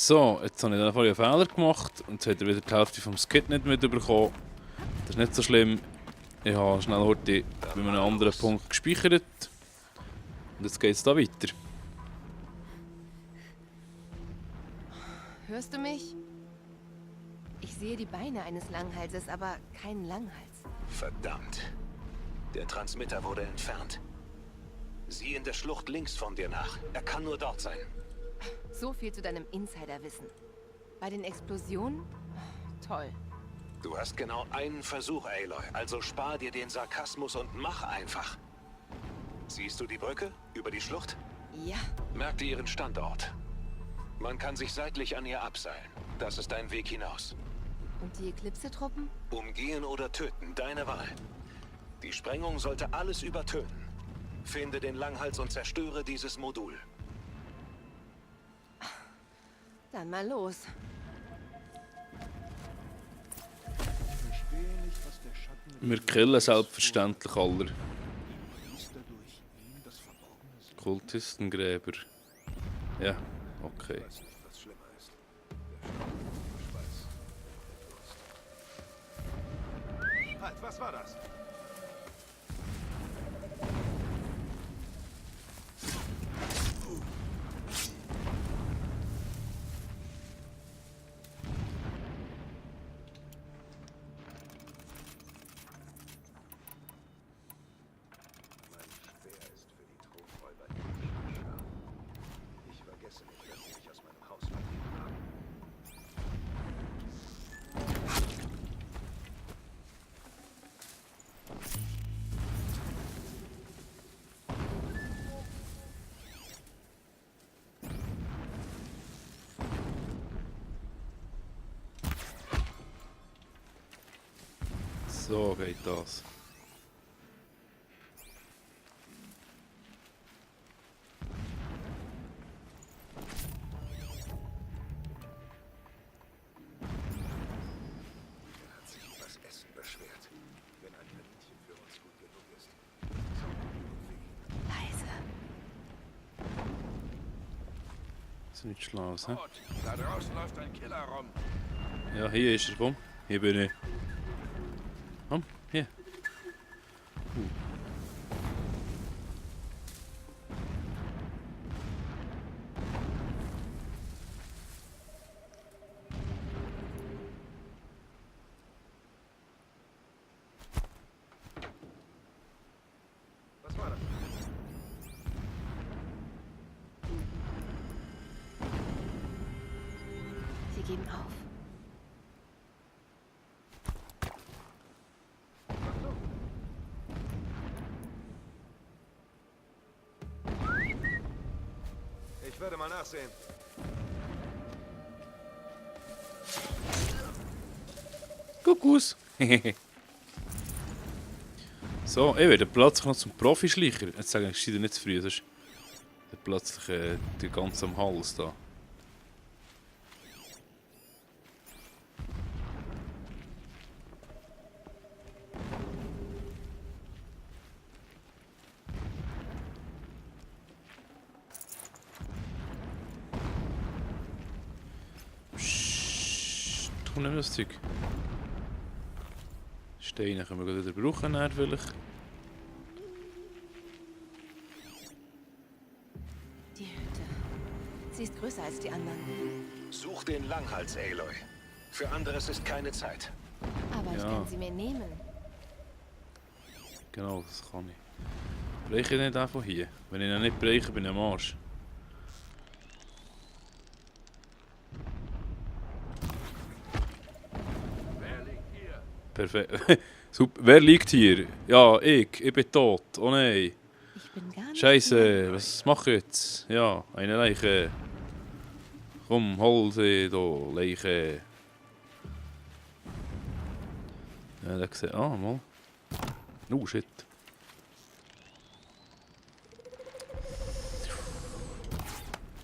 So, jetzt habe ich dann vorhin einen Fehler gemacht und jetzt hat er wieder die Hälfte vom Skit nicht mitbekommen. Das ist nicht so schlimm. Ich habe schnell heute bei einem anderen Punkt gespeichert. Und jetzt geht es da weiter. Hörst du mich? Ich sehe die Beine eines Langhalses, aber keinen Langhals. Verdammt. Der Transmitter wurde entfernt. Sieh in der Schlucht links von dir nach. Er kann nur dort sein. So viel zu deinem Insiderwissen. Bei den Explosionen? Toll. Du hast genau einen Versuch, Aloy. Also spar dir den Sarkasmus und mach einfach. Siehst du die Brücke über die Schlucht? Ja. Merk dir ihren Standort. Man kann sich seitlich an ihr abseilen. Das ist dein Weg hinaus. Und die Eclipse-Truppen? Umgehen oder töten, deine Wahl. Die Sprengung sollte alles übertönen. Finde den Langhals und zerstöre dieses Modul. Dann mal los. Wir killen selbstverständlich alle. Kultistengräber. Ja, okay. Halt, was war das? Ich vergesse nicht, dass sie mich aus meinem Haus vertrieben haben. So geht das. Er hat sich übers Essen beschwert. Wenn ein Kaninchen für uns gut genug ist. Leise. Das ist nicht schlau, hä? Da draußen läuft ein Killer rum. Ja, hier ist er, komm. Hier bin ich. Komm, hier. Was war das? Sie geben auf. Ich werde mal nachsehen. Kuckuck. So, ich werde plötzlich noch zum Profischleicher. Jetzt sage ich nicht zu früh, sonst hat plötzlich die ganze am Hals da. Psst, tu nicht das Zeug. Steine können wir wieder brauchen, vielleicht. Die Hütte. Sie ist größer als die anderen. Such den Langhals, Aloy. Für anderes ist keine Zeit. Aber ich Ja. kann sie mir nehmen. Genau, das kann ich. Breche ich nicht einfach hier. Wenn ich ihn nicht breche, bin ich am Arsch. Wer liegt hier? Perfekt. Super. Wer liegt hier? Ja, ich. Ich bin tot. Oh nein. Ich bin gar nicht Scheiße, was mache ich jetzt? Ja, eine Leiche. Komm, hol sie da, Leiche. Ja, der sieht. Ah, mal. Oh, shit.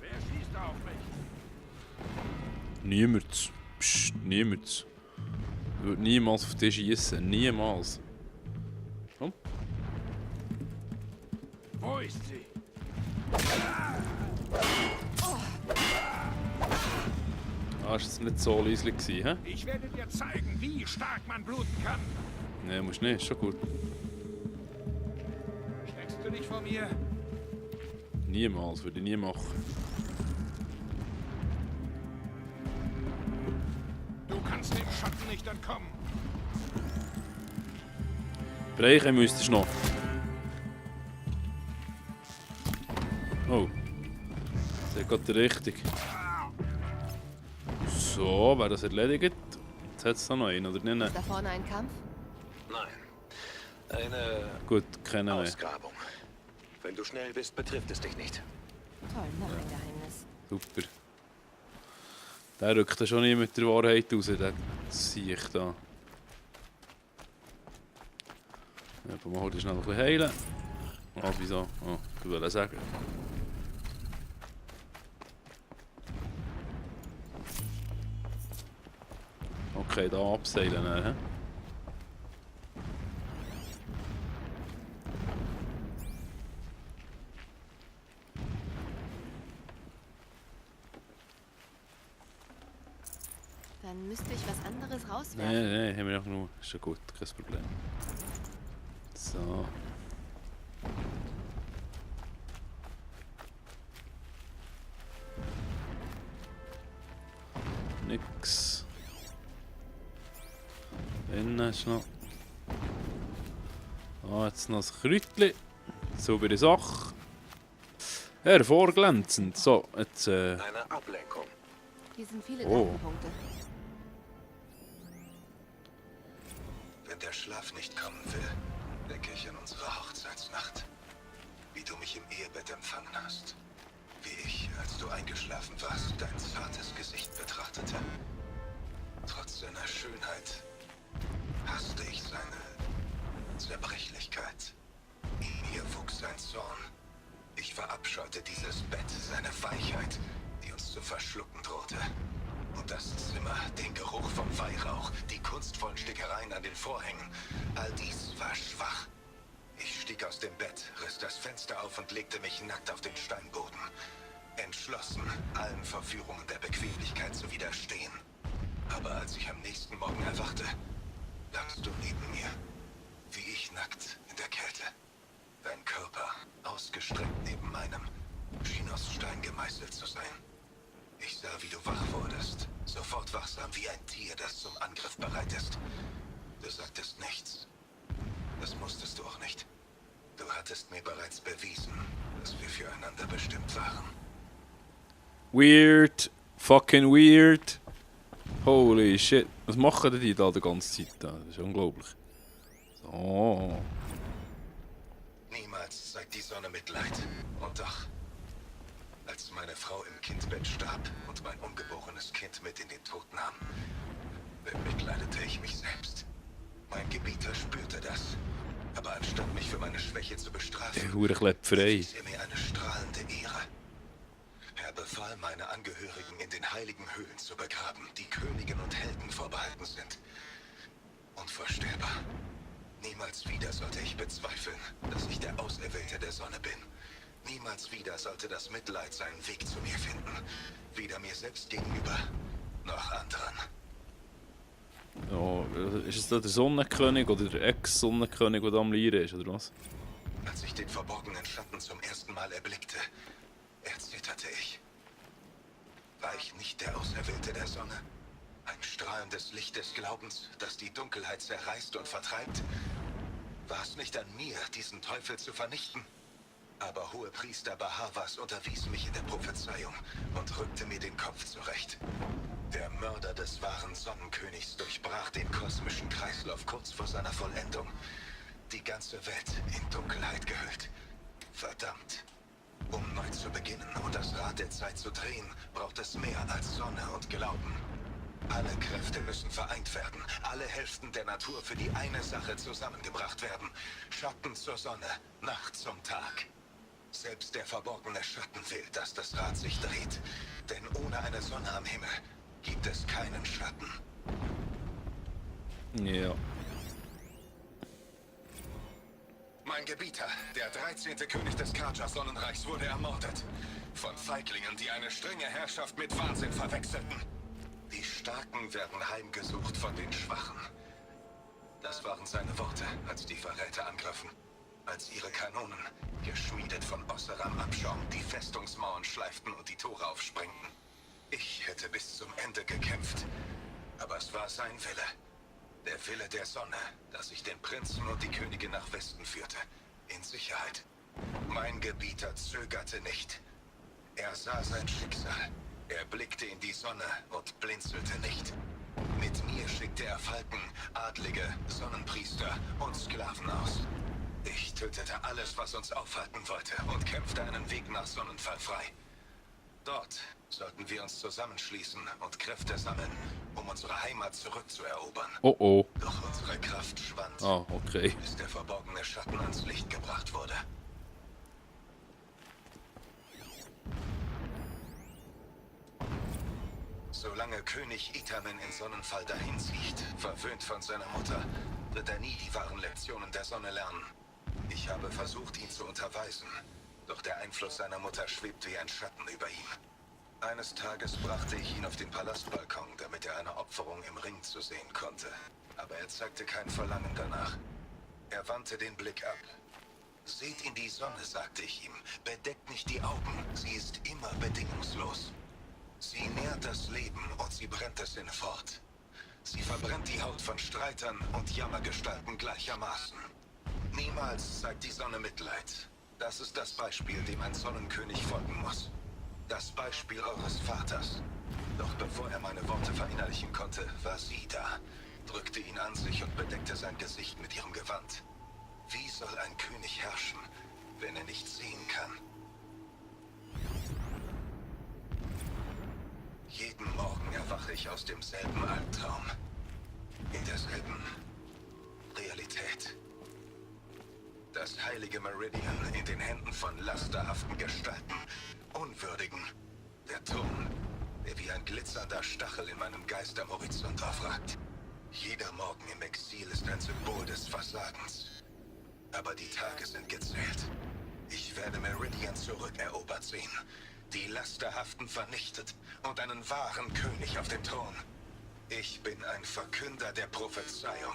Wer schießt auf mich? Niemand. Psst, niemand. Ich würde niemals auf dich schießen. Niemals. Komm. Wo ist sie? Ah, ist das nicht so leislich gewesen, hä? Ich werde dir zeigen, wie stark man bluten kann. Nee, musst nicht, ist schon gut. Schreckst du dich vor mir? Niemals, würde ich nie machen. Du kannst dem Schatten nicht entkommen. Brechen müsstest du noch. Oh. Das ist gerade richtig. So, wäre das erledigt. Jetzt hat es da noch einen, oder nicht? Ist da vorne ein Kampf? Nein. Eine Gut, kennen wir. Ausgrabung. Wenn du schnell bist, betrifft es dich nicht. Toll, noch ein Geheimnis. Super. Der rückt da schon nicht mit der Wahrheit raus, der sehe ich da. Ja, aber mal schnell ein bisschen heilen. Was, wieso? Oh, ich will sagen. Okay, da abseilen. He? Dann müsste ich was anderes rauswerfen. Nein, haben wir noch genug. Ist schon gut, kein Problem. So. Nix. Innen ist noch. Ah, jetzt noch ein Kräutchen. Saubere Sache. Hervorglänzend. So, jetzt. Eine Ablenkung. Hier sind viele Oh. Datenpunkte. Wenn der Schlaf nicht kommen will, denke ich an unsere Hochzeitsnacht. Wie du mich im Ehebett empfangen hast. Wie ich, als du eingeschlafen warst, dein zartes Gesicht betrachtete. Trotz seiner Schönheit hasste ich seine Zerbrechlichkeit. In mir wuchs sein Zorn. Ich verabscheute dieses Bett, seine Weichheit, die uns zu verschlucken drohte. Und das Zimmer, den Geruch vom Weihrauch, die kunstvollen Stickereien an den Vorhängen. All dies war schwach. Ich stieg aus dem Bett, riss das Fenster auf und legte mich nackt auf den Steinboden. Entschlossen, allen Verführungen der Bequemlichkeit zu widerstehen. Aber als ich am nächsten Morgen erwachte, lagst du neben mir. Wie ich nackt in der Kälte. Dein Körper, ausgestreckt neben meinem, schien aus Stein gemeißelt zu sein. Ich sah, wie du wach wurdest. Sofort wachsam wie ein Tier, das zum Angriff bereit ist. Du sagtest nichts. Das musstest du auch nicht. Du hattest mir bereits bewiesen, dass wir füreinander bestimmt waren. Weird. Fucking weird. Holy shit. Was machen die da die ganze Zeit? Das ist unglaublich. So. Niemals zeigt die Sonne Mitleid. Und doch, als meine Frau im Kindbett starb und mein ungeborenes Kind mit in den Tod nahm, bemitleidete ich mich selbst. Mein Gebieter spürte das. Aber anstatt mich für meine Schwäche zu Der bestrafen, Hurenklepferei. ließ er mir eine strahlende Ehre. Er befahl, meine Angehörigen in den heiligen Höhlen zu begraben, die Königen und Helden vorbehalten sind. Unvorstellbar. Niemals wieder sollte ich bezweifeln, dass ich der Auserwählte der Sonne bin. Niemals wieder sollte das Mitleid seinen Weg zu mir finden. Weder mir selbst gegenüber, noch anderen. Ja, ist es da der Sonnenkönig oder der Ex-Sonnenkönig, der da am Lieren ist, oder was? Als ich den verborgenen Schatten zum ersten Mal erblickte, erzitterte ich. War ich nicht der Auserwählte der Sonne? Ein strahlendes Licht des Glaubens, das die Dunkelheit zerreißt und vertreibt? War es nicht an mir, diesen Teufel zu vernichten? Aber Hohepriester Bahavas unterwies mich in der Prophezeiung und rückte mir den Kopf zurecht. Der Mörder des wahren Sonnenkönigs durchbrach den kosmischen Kreislauf kurz vor seiner Vollendung. Die ganze Welt in Dunkelheit gehüllt. Verdammt. Um neu zu beginnen und das Rad der Zeit zu drehen, braucht es mehr als Sonne und Glauben. Alle Kräfte müssen vereint werden, alle Hälften der Natur für die eine Sache zusammengebracht werden. Schatten zur Sonne, Nacht zum Tag. Selbst der verborgene Schatten will, dass das Rad sich dreht. Denn ohne eine Sonne am Himmel gibt es keinen Schatten. Ja. Mein Gebieter, der 13. König des Karja-Sonnenreichs, wurde ermordet. Von Feiglingen, die eine strenge Herrschaft mit Wahnsinn verwechselten. Starken werden heimgesucht von den Schwachen. Das waren seine Worte, als die Verräter angriffen. Als ihre Kanonen, geschmiedet von Osseram Abschaum, die Festungsmauern schleiften und die Tore aufsprengten. Ich hätte bis zum Ende gekämpft, aber es war sein Wille. Der Wille der Sonne, dass ich den Prinzen und die Königin nach Westen führte. In Sicherheit. Mein Gebieter zögerte nicht. Er sah sein Schicksal. Er blickte in die Sonne und blinzelte nicht. Mit mir schickte er Falken, Adlige, Sonnenpriester und Sklaven aus. Ich tötete alles, was uns aufhalten wollte und kämpfte einen Weg nach Sonnenfall frei. Dort sollten wir uns zusammenschließen und Kräfte sammeln, um unsere Heimat zurückzuerobern. Oh oh. Doch unsere Kraft schwand, Ah, okay. bis der verborgene Schatten ans Licht gebracht wurde. Solange König Itamen in Sonnenfall dahinzieht, verwöhnt von seiner Mutter, wird er nie die wahren Lektionen der Sonne lernen. Ich habe versucht, ihn zu unterweisen, doch der Einfluss seiner Mutter schwebt wie ein Schatten über ihm. Eines Tages brachte ich ihn auf den Palastbalkon, damit er eine Opferung im Ring zu sehen konnte. Aber er zeigte kein Verlangen danach. Er wandte den Blick ab. Seht in die Sonne, sagte ich ihm. Bedeckt nicht die Augen, sie ist immer bedingungslos. Sie nährt das Leben und sie brennt es hinfort. Sie verbrennt die Haut von Streitern und Jammergestalten gleichermaßen. Niemals zeigt die Sonne Mitleid. Das ist das Beispiel, dem ein Sonnenkönig folgen muss. Das Beispiel eures Vaters. Doch bevor er meine Worte verinnerlichen konnte, war sie da, drückte ihn an sich und bedeckte sein Gesicht mit ihrem Gewand. Wie soll ein König herrschen, wenn er nicht sehen kann? Jeden Morgen erwache ich aus demselben Albtraum. In derselben Realität. Das heilige Meridian in den Händen von lasterhaften Gestalten, Unwürdigen. Der Turm, der wie ein glitzernder Stachel in meinem Geist am Horizont aufragt. Jeder Morgen im Exil ist ein Symbol des Versagens. Aber die Tage sind gezählt. Ich werde Meridian zurückerobert sehen. Die Lasterhaften vernichtet und einen wahren König auf dem Thron. Ich bin ein Verkünder der Prophezeiung.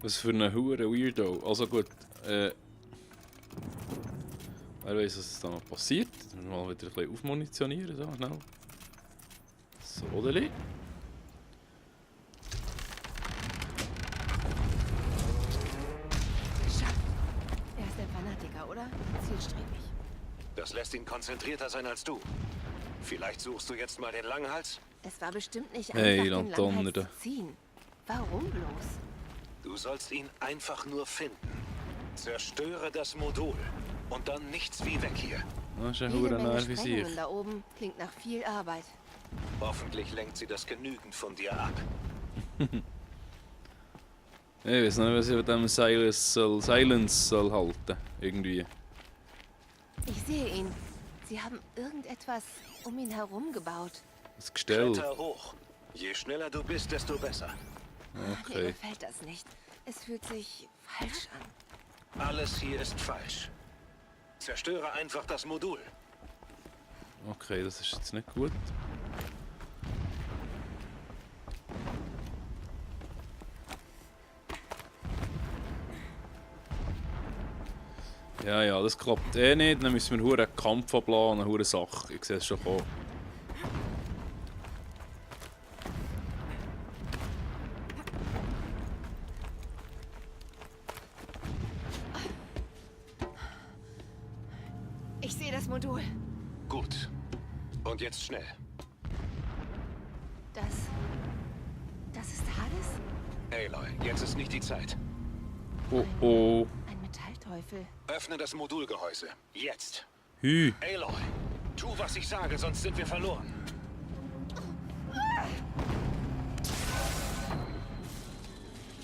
Was für eine hure Weirdo. Also gut, wer weiß, was da noch passiert. Jetzt müssen wir mal wieder ein bisschen aufmunitionieren, so schnell. So, oder? Er ist ein Fanatiker, oder? Zielstrebig. Das lässt ihn konzentrierter sein als du. Vielleicht suchst du jetzt mal den Langhals? Es war bestimmt nicht Hey, einfach, den Lantonner Langhals da. zu ziehen. Warum bloß? Du sollst ihn einfach nur finden. Zerstöre das Modul. Und dann nichts wie weg hier. Das ist eine Jede hure Menge Nerv wie Sprengungen sich. da oben klingt nach viel Arbeit. Hoffentlich lenkt sie das genügend von dir ab. Ich weiß nicht, was ich mit dem Silence soll halten. Irgendwie. Ich sehe ihn. Sie haben irgendetwas um ihn herum gebaut. Das Gestell. Kletter hoch. Je schneller du bist, desto besser. Mir Okay. gefällt das nicht. Es fühlt sich falsch an. Alles hier ist falsch. Zerstöre einfach das Modul. Okay, das ist jetzt nicht gut. Ja, ja, das klappt eh nicht. Dann müssen wir hure Kampf abladen, eine hure Sache. Ich sehe es schon kommen. Ich sehe das Modul. Gut. Und jetzt schnell. Das ist Hades? Aloy, jetzt ist nicht die Zeit. Oh oh. Ein Metallteufel. Öffne das Modulgehäuse. Jetzt. Hü. Aloy, tu, was ich sage, sonst sind wir verloren.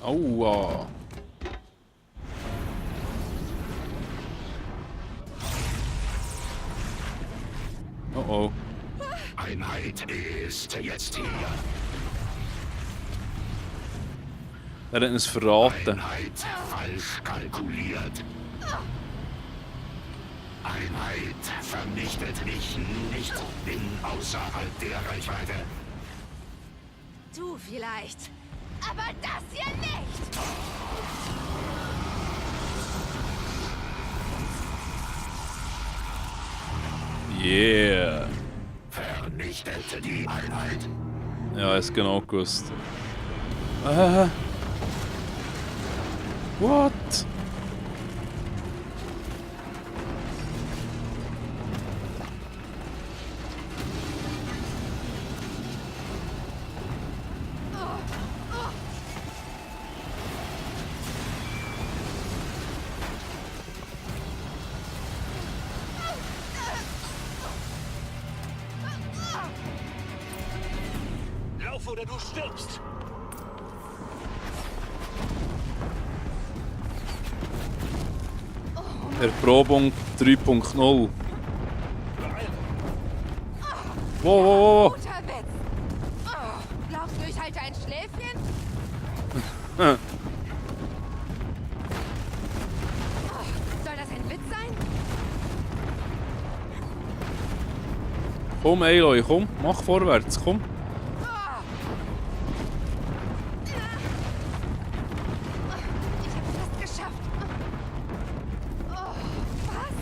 Aua. Oh oh. Einheit ist jetzt hier. Er hat uns verraten. Einheit falsch kalkuliert. Einheit vernichtet mich nicht. Bin außerhalb der Reichweite. Du vielleicht. Aber das hier nicht! Yeah. Vernichtete die Einheit. Ja, ist genau gewusst. What? Lauf oder du stirbst! Erprobung 3.0. Wow, wow, wow, wow. Guter Witz! Oh, glaubst du, ich halte ein Schläfchen? Soll das ein Witz sein? Komm, Aloy, komm, mach vorwärts, komm. Ich hab's fast geschafft. Oh, was?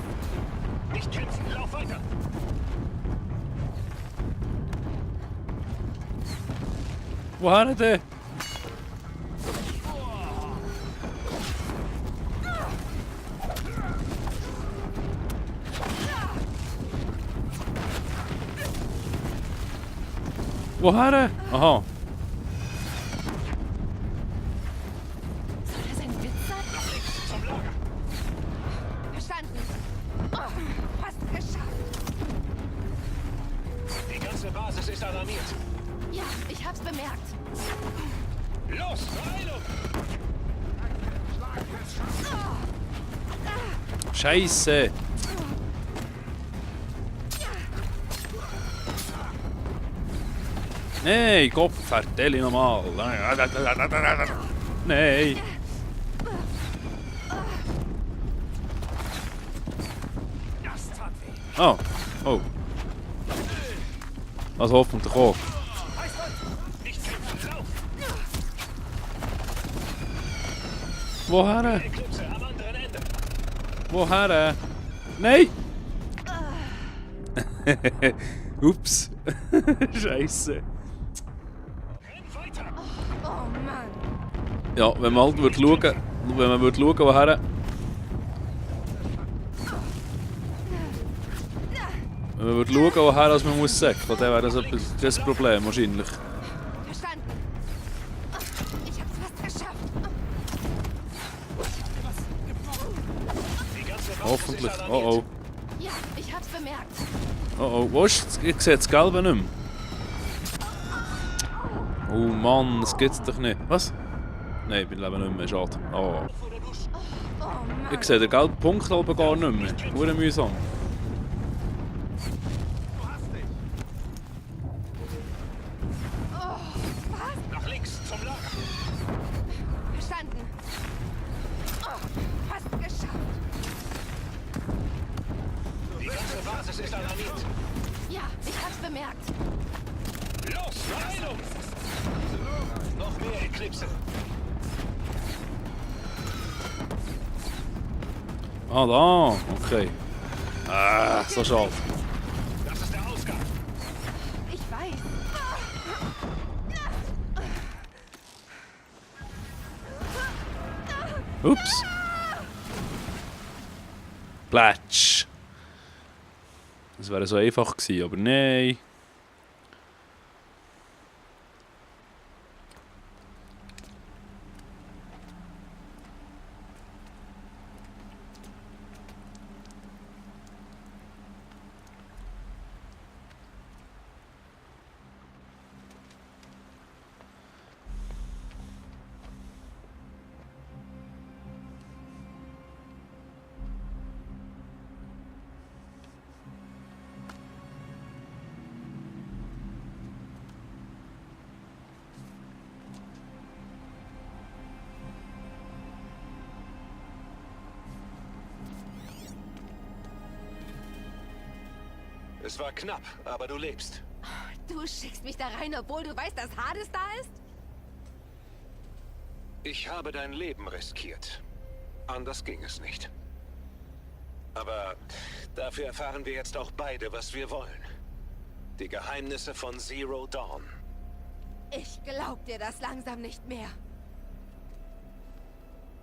Nicht kämpfen, lauf weiter! Woher denn? Woher? Aha. Soll das ein Witz sein? Nach links, zum Lager! Verstanden. Oh, fast geschafft. Die ganze Basis ist alarmiert. Ja, ich hab's bemerkt. Los, Beeilung! Scheiße. Nein, Gott, vertell nochmal. Nein. Das tat weh. Oh, oh. Also hoffentlich auch. Nicht kämpfen, lauf! Woher? Eklipse am anderen Ende. Woher? Nein! Ups. Scheiße. Renn weiter! Oh Mann. Ja, wenn man halt würde schauen, woher. Wenn man würde schauen, woher als man muss sagen, dann wäre das das Problem wahrscheinlich. Verstanden. Ich hab's fast geschafft. Die ganze Basis Hoffentlich. ist Oh alarmiert. oh. Ja, ich hab's bemerkt. Oh oh. Wo ist ich sehe das Gelbe nicht mehr. Oh Mann, das gibt's doch nicht. Was? Nein, ich bin Leben nicht mehr. Schade. Oh. Lauf oder du Oh Mann. Ich sehe den gelben Punkt aber gar nicht mehr. Nur mühsam. nach links, zum Lager! Verstanden. Oh, fast geschafft. Die ganze Basis ist alarmiert. Ja, ich hab's bemerkt. Los, Beeilung! Noch mehr Eklipse. Ah, da. Okay. Ah, so schade. Das ist der Ausgang. Ich weiß. Ups. Plätsch. Das wäre so einfach gewesen, aber nein. Es war knapp, aber du lebst. Du schickst mich da rein, obwohl du weißt, dass Hades da ist? Ich habe dein Leben riskiert. Anders ging es nicht. Aber dafür erfahren wir jetzt auch beide, was wir wollen. Die Geheimnisse von Zero Dawn. Ich glaub dir das langsam nicht mehr.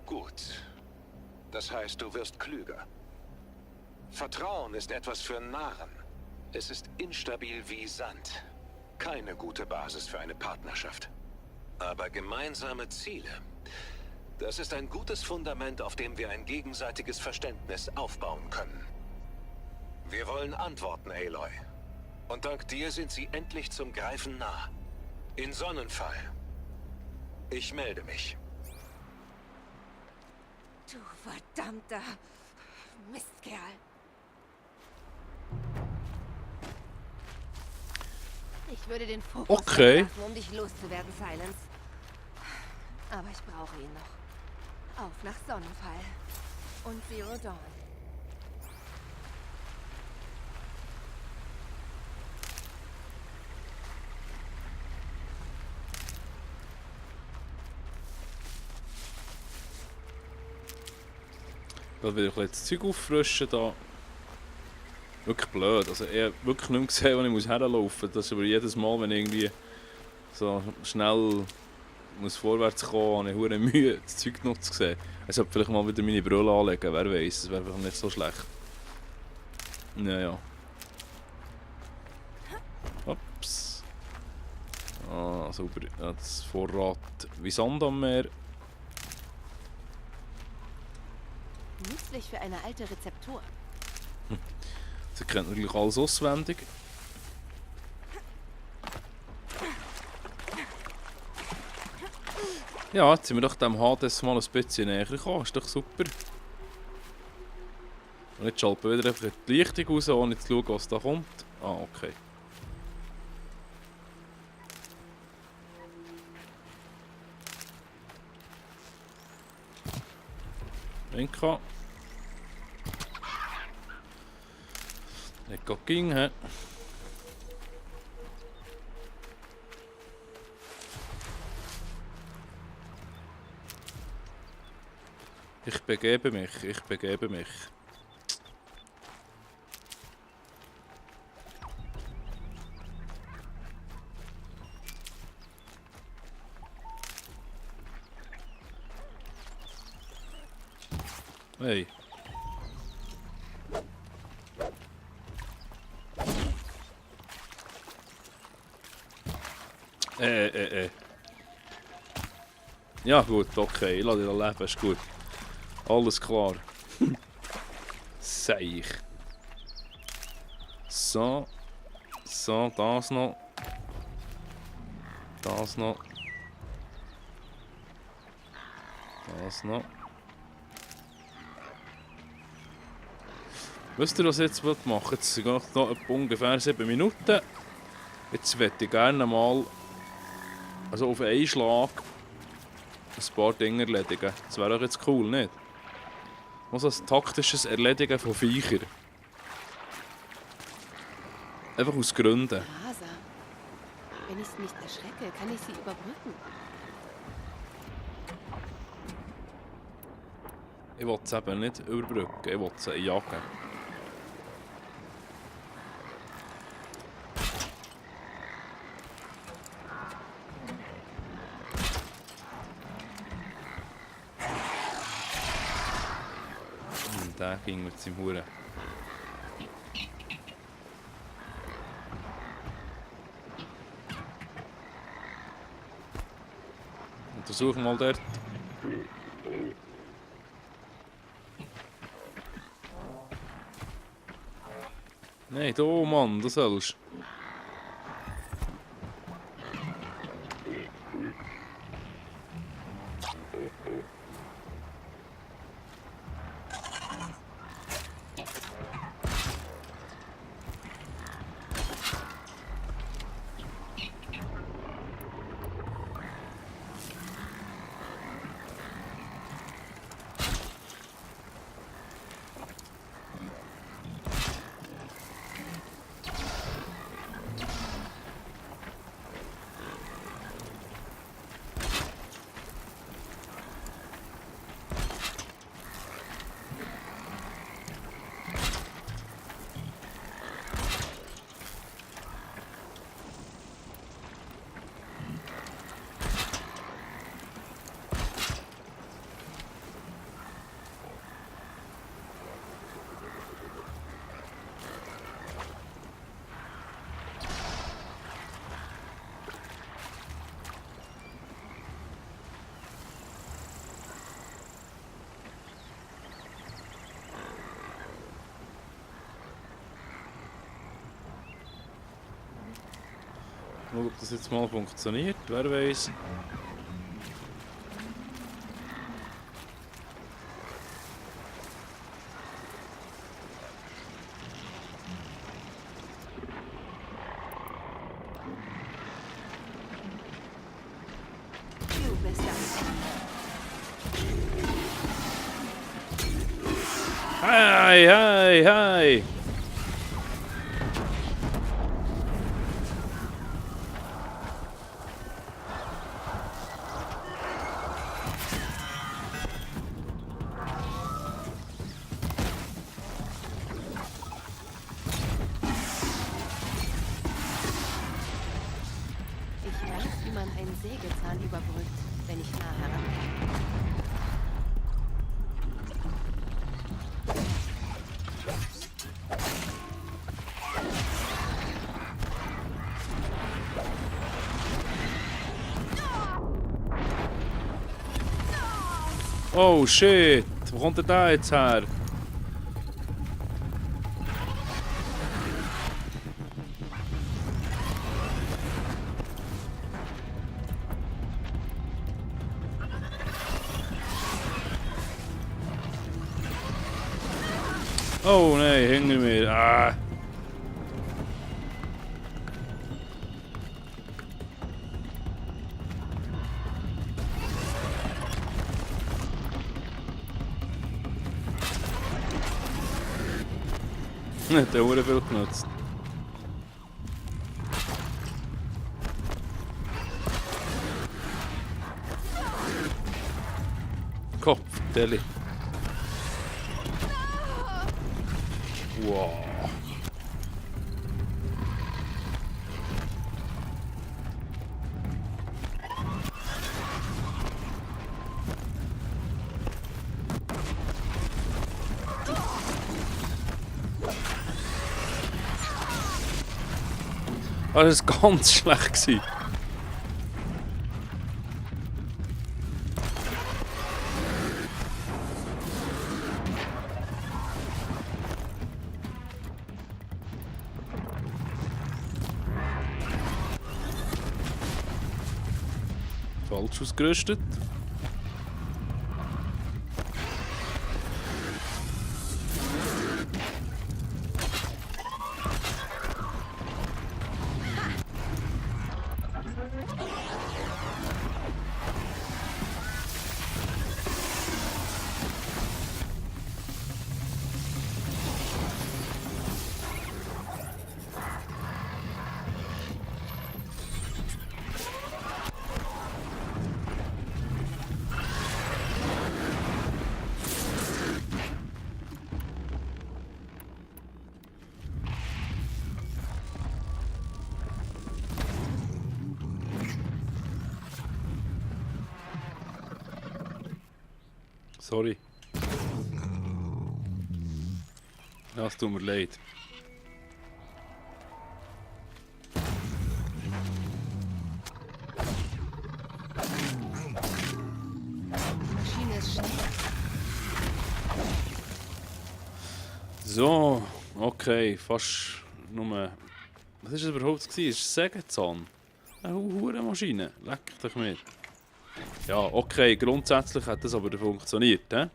Gut. Das heißt, du wirst klüger. Vertrauen ist etwas für Narren. Es ist instabil wie Sand. Keine gute Basis für eine Partnerschaft. Aber gemeinsame Ziele, das ist ein gutes Fundament, auf dem wir ein gegenseitiges Verständnis aufbauen können. Wir wollen Antworten, Aloy. Und dank dir sind sie endlich zum Greifen nah. In Sonnenfall. Ich melde mich. Du verdammter Mistkerl. Ich würde den Fokus Okay. wegwerfen, um dich loszuwerden, Silence. Aber ich brauche ihn noch. Auf nach Sonnenfall. Und Zero Dawn. Da will ich jetzt das Zeug auffrischen da. Wirklich blöd. Also ich habe wirklich nicht mehr gesehen, wo ich herlaufen muss. Das ist aber jedes Mal, wenn ich irgendwie so schnell muss vorwärts kommen, habe ich hure Mühe, das Zeug noch zu sehen. Ich sollte vielleicht mal wieder meine Brille anlegen, wer weiß, das wäre einfach nicht so schlecht. Naja. Ups. Ah, super. Das Vorrat wie Sand am Meer. Nützlich für eine alte Rezeptur. Sie kennt natürlich alles auswendig. Ja, jetzt sind wir doch dem Hades mal ein bisschen näher gekommen. Ist doch super. Und jetzt schalten wir wieder einfach die Lichtung raus, ohne zu schauen, was da kommt. Ah, okay. Venka. Nicht gerade ging, hä? Ich begebe mich. Hey. Ja gut, okay, ich lasse dich da leben, ist gut. Alles klar. Seich. So. So, das noch. Das noch. Das noch. Wisst ihr, was ich jetzt machen will? Jetzt sind noch ungefähr 7 Minuten. Jetzt möchte ich gerne mal also auf einen Schlag ein paar Dinge erledigen. Das wäre doch jetzt cool, nicht? Also ein taktisches Erledigen von Viechern. Einfach aus Gründen. Rasa. Wenn ich sie nicht erschrecke, kann ich sie überbrücken. Ich will es eben nicht überbrücken, ich will sie jagen. Der ging mit seinem Huren. Untersuchen mal dort. Nein, da Mann, du sollst. Mal, ob das jetzt mal funktioniert, wer weiß. Du bist das. Hi, hi, hi! Ich weiß, wie man einen Sägezahn überbrückt, wenn ich nah herankomme. Oh shit! Wo kommt der da jetzt her? Oh nein, hinter mir. Ah. Der hat auch viel genutzt. Kopf, Deli. Wow. Ah, das war ganz schlecht gewesen. Falsch ausgerüstet. Sorry. Ja, es tut mir leid. Die Maschine ist schnell. So, okay, fast nur... Was war das überhaupt? Ist es ein Sägezahn? Eine hure Maschine, leck dich mir. Ja, okay, grundsätzlich hat das aber funktioniert. He?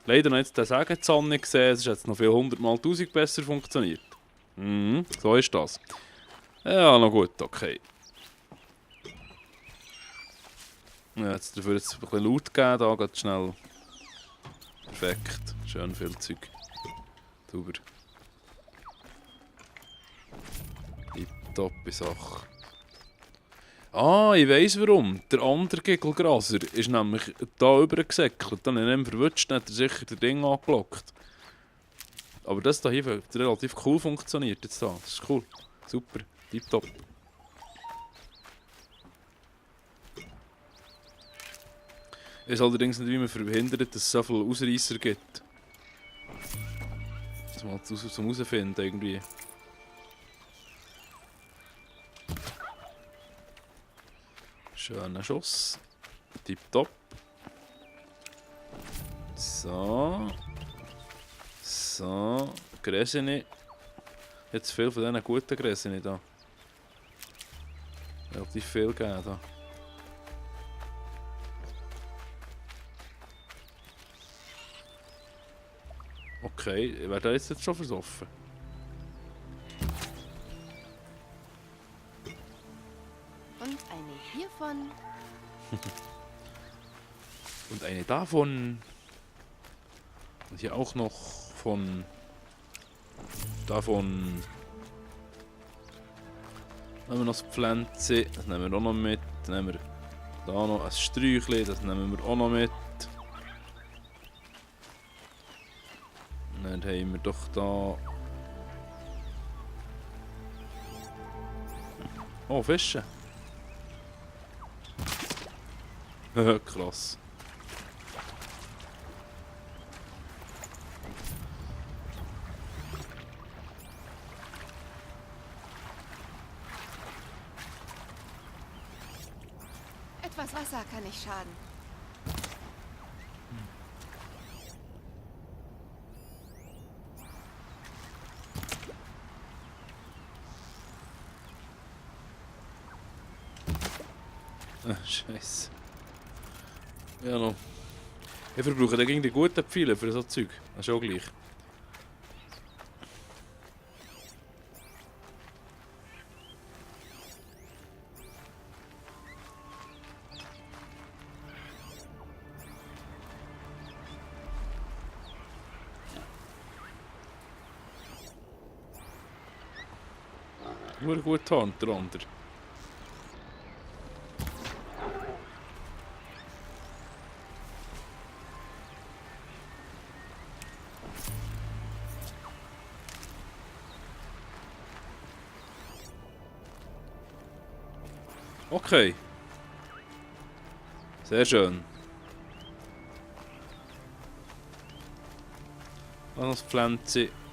Leider noch jetzt den Sägezahn nicht gesehen, es hat jetzt noch viel 100-mal 1000 besser funktioniert. Mhm, so ist das. Ja, noch gut, okay. Ja, jetzt dafür jetzt ein bisschen laut geben, da geht schnell. Perfekt, schön viel Zeug. Sauber. Tipptoppe Sache. Ah, ich weiss warum. Der andere Giggelgraser ist nämlich da übergesäckelt. Dann hat er ihn verwutscht, dann hat er sicher das Ding angelockt. Aber das hier hat relativ cool funktioniert jetzt da. Das ist cool. Super. Tipptopp. Es ist allerdings nicht, wie man verhindert, dass es so viele Ausreißer gibt. Das mal zum herausfinden irgendwie. Schöner Schuss. Tipptopp. So. So. Gräsini. Jetzt viel von diesen guten Gräsini da. relativ viel gegeben da. Okay, wäre da jetzt schon versoffen? Und eine hiervon. Und eine davon. Und hier auch noch von... Davon... Nehmen wir noch das Pflänzchen, das nehmen wir auch noch mit. Dann nehmen wir da noch ein Sträuchchen, das nehmen wir auch noch mit. Und dann haben wir doch da... Oh, Fische. Krass. Etwas Wasser kann nicht schaden. Scheiße. Ja, noch. Ich verbrauche dagegen die guten Pfeile für so Zeug. Das ist auch gleich. Nur gut Hand, der andere. Okay. Sehr schön. Dann noch das Pflänzchen.